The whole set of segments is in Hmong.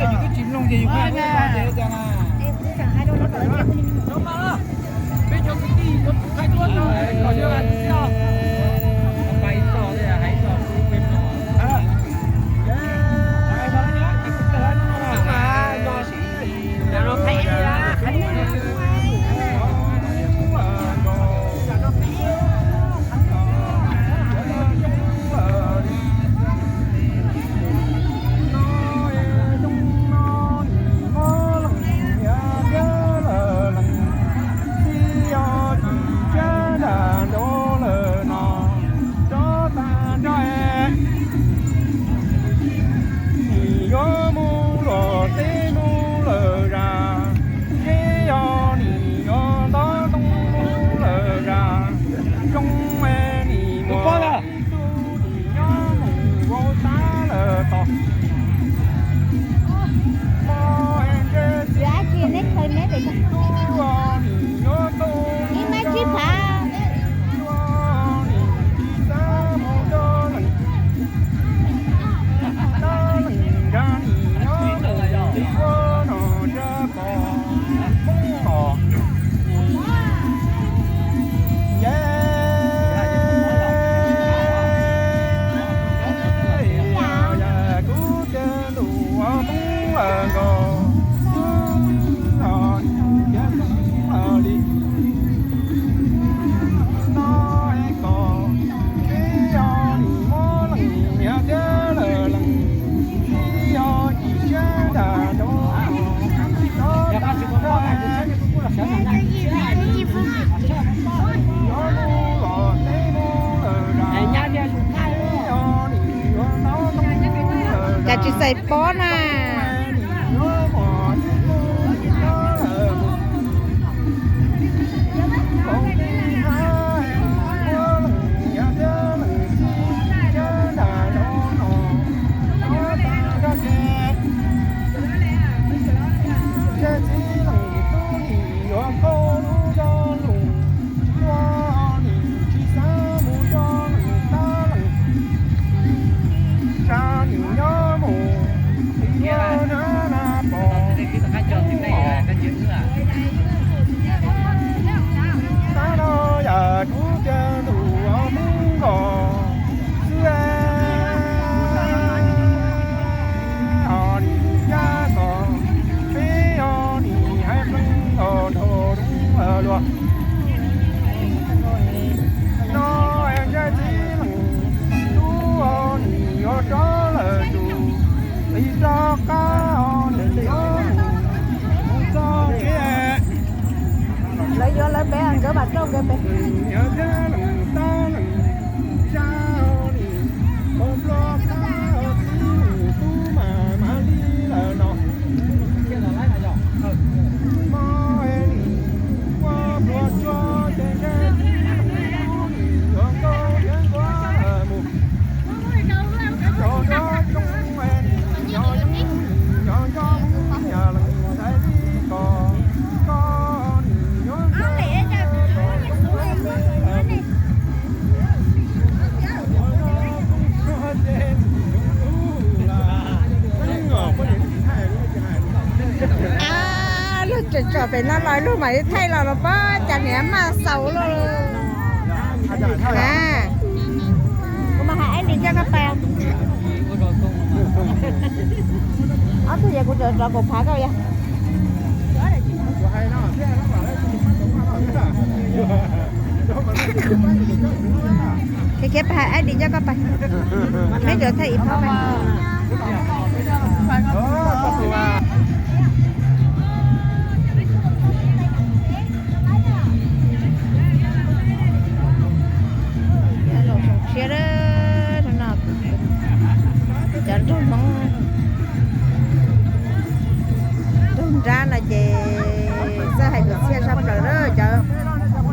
Yus twb tsis mloog ces yus hais tias na. Peb cov kwv tij, Nim yuav mus luag teb mus lawm zas, seb yog nim yuav nto ntoo mus lawm zas, zoo nim muaj ib tug nim nyob mus vau tab lawm tod. Mo ntsej txiv tub nim yuav tau ib tug nim tsis xav mus nto leej, nto leej zas nim nyob mus ua no zas pom Hmoob os. Nce kuv tias ntuj Hmoob nkaus, kuv tias Hmoob li no es kom, tsis yog nim muaj leej niam thiab lawm leej txiv, yog tsis siab ntsha rau Cas tsis txais pob na. Tab no yam kuv tias ntuj Hmoob nkaus xwb, ho nim yaj kom peb ho nim hais qee nkaus dhau luag. No ntsej txiv leej tub ho nim yuav rov lawm tus, ib rov qab ho nim yuav mus txog tsev. Lawv yuav lawv pem, nkawd mam rau nkawd pem. Yog thiab leej tab leej zaj ho nim, ua nplog qab ho txiv leej tub mas mam li lawm no. Mo es nim ua pluag tsuag ces ntsej txiv leej tub nim yuav nkaus thiab nkuav mus. Rau nruab roob es nim yog yoob nim yog nco Hmoob yam leej ntxhais li ko, koj nim yuav nco Luag tsom tsom pem no los luag mam li thaij los los pob cas niam maj xaus luaj. Kuv mas hais Ais Lis coj koj pais. Ob tug yog kuv rov rov kuv phav koj yog. Khiav khiav pais hais Ais Lis coj koj pais. Neb cov thaij ib phav pais. Siab no, cov nraug Hmoob, nraug nrab no ces txawj hais kwv txhiaj sab plaws lawm. Cov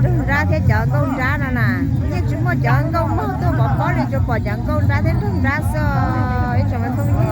nraug nrab thiab cov nkauj nrab no na, yeej tsis muaj cov nkauj mog tuaj pov pob li, tsuas pom cov nkauj nrab thiab nraug nrab xwb. Ib tsoom me phooj ywg,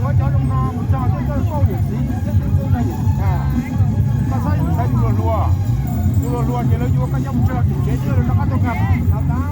Yuav cov zoo no mus txog tej nkauj yawm txiv thiab tej nkauj no yawm txiv tag, koj txhob yuav mus saib tus hluas hluas. Tus hluas hluas ces lawv yuav koj coj mus tso tim tsev xwb, lawv rov qab tuaj kam los tag.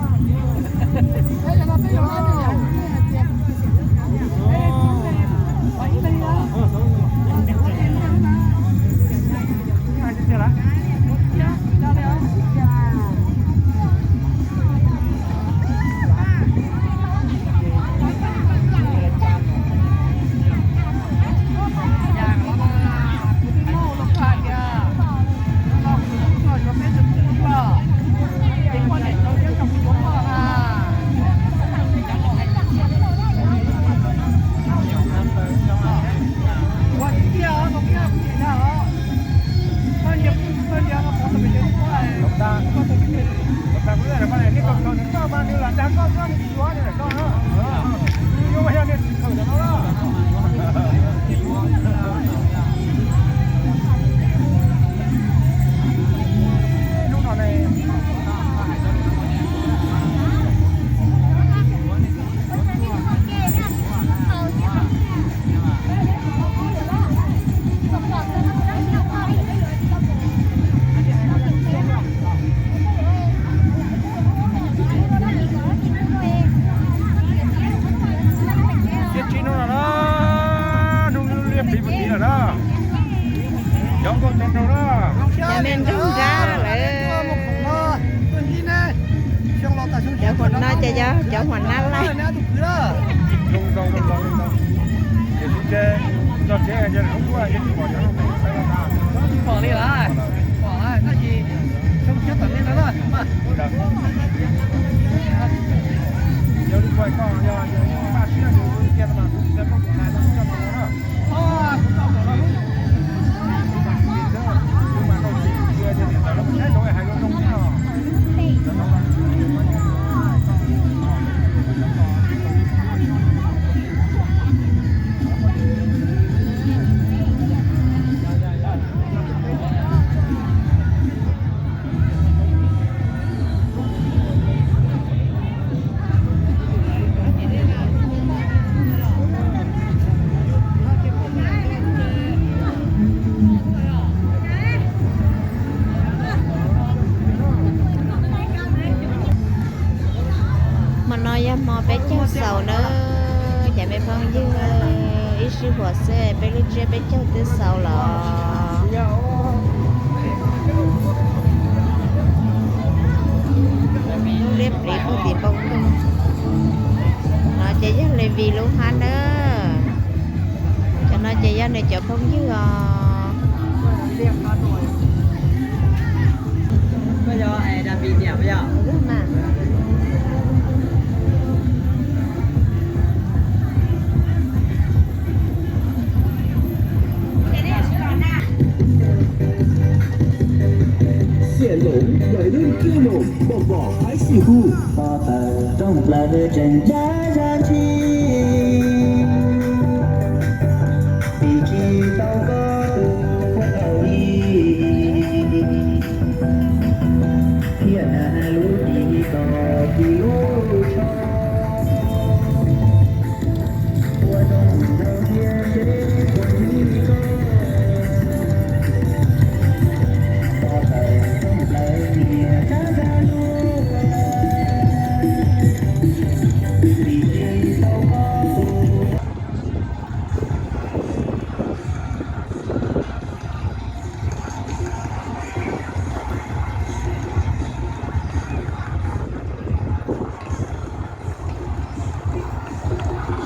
Thiab tsis no los na, hnub liab pliv puag tid lawm na. Cov nkauj tau rau na. Cov me nrog nrab lawm. Cov huam no ces yog cov huam nab laij. Zoo nkauj zoo nkauj zoo nkauj. Ces tsis tso tsev ces hnub tuaj ces tsis pom cov no. Tsis pom li lawm. Pom lawm tab sis zoo siab tom ntej no na. Yog li kuj koj yog yog paj siab yog cia no mas kuv tsis tau koj tus ntxhais no kuv coj mus na. Hmo no yog hmo peb caug xaus na, cov me phooj ywg, ib sij huam xwb peb lub tsiab peb caug twb xaus los. Lub liab pliv puag tim npoo ntoo no ces yog Levis lub hab na. Cov no ces yog nws cov phooj ywg os. Xiam Loos, Loos Loos, Pom Pom, Haib Xim Hu. Pov tawm rooj plaws tseem cav zaj ntshis, vim tsis tau koj tus phuaj thaum ub, thiaj hnav lub ris kom tsis lub tsho. Ua zoo rau thiab seb puas ntsib koj, pov tawm rooj plaws niam tsab zaj ntshis, vim tsis tau koj tus.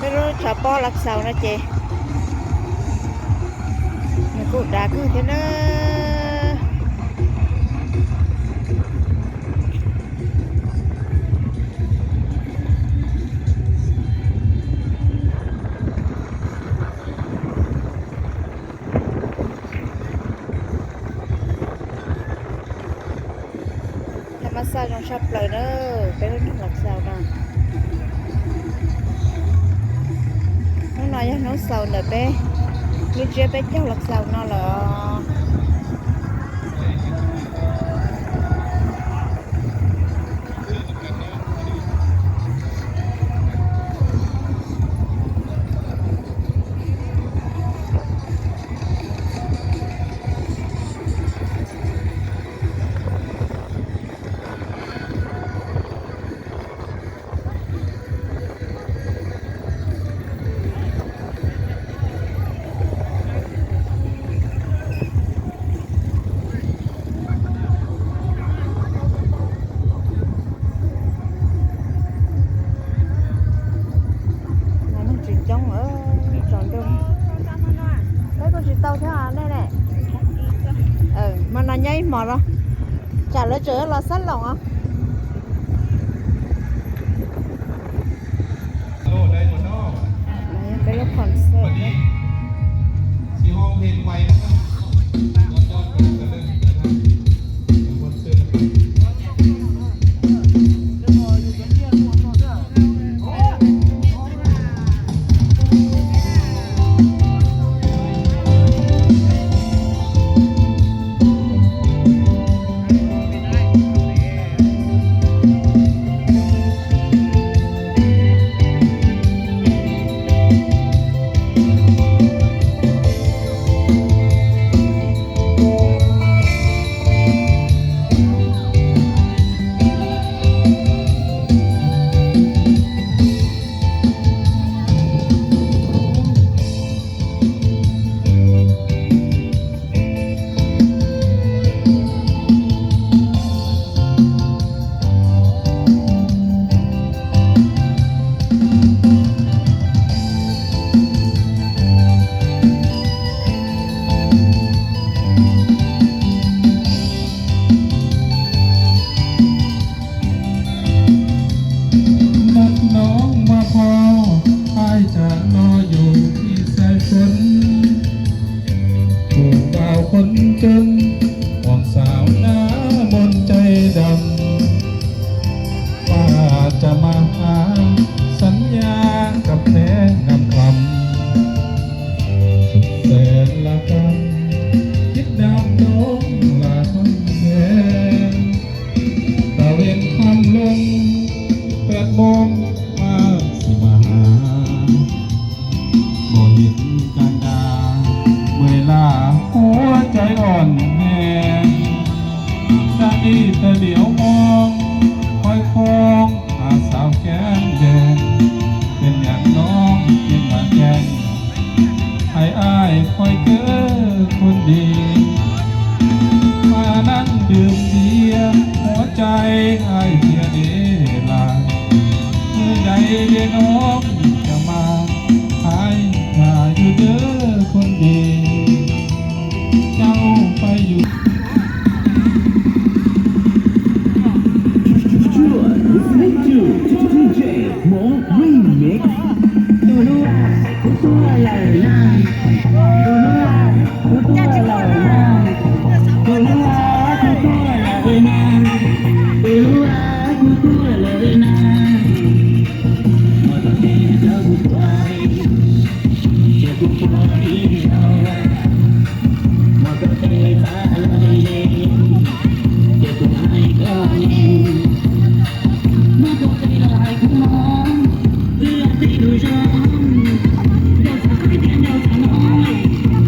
Peb lub tshav pob lav xaus no ces nws kuj dav kawg thiab na. Xaj zoo tshaj plaws na, peb lub nroog Los Xaus no. Hnub no yog hnub xaus ntawm peb lub tsiab peb caug Los Xaus no lawm. Tsis coob, tsaus ntuj. Peb kuj tsis tau thiab nej ne. Hmo no nyob ib hmos los, tsam lawv tseem los xab loos os. Peb lub concert. Nab noog maj phoj, aib tsam no yus ib xaiv foob, tus vauv khoob coob, muam xaav nab moog caij dam, paj tsam mas has xaab nyab kab peb nam kham, tes la kab kib nam noog la thoob nteeg, tas ven kham loog peb moog mas xi mas has, moog yim kab ntaag, ua lam huab cai oos heev, dab ib tag liam moog, khoib khoob has xaav keeb deeg, peb niam noog peb mam keeb, hais aib khoib kawg khoob nti, mas nab dwm ntiav huab cai aib thiaj deb lawm, mus dai dej noog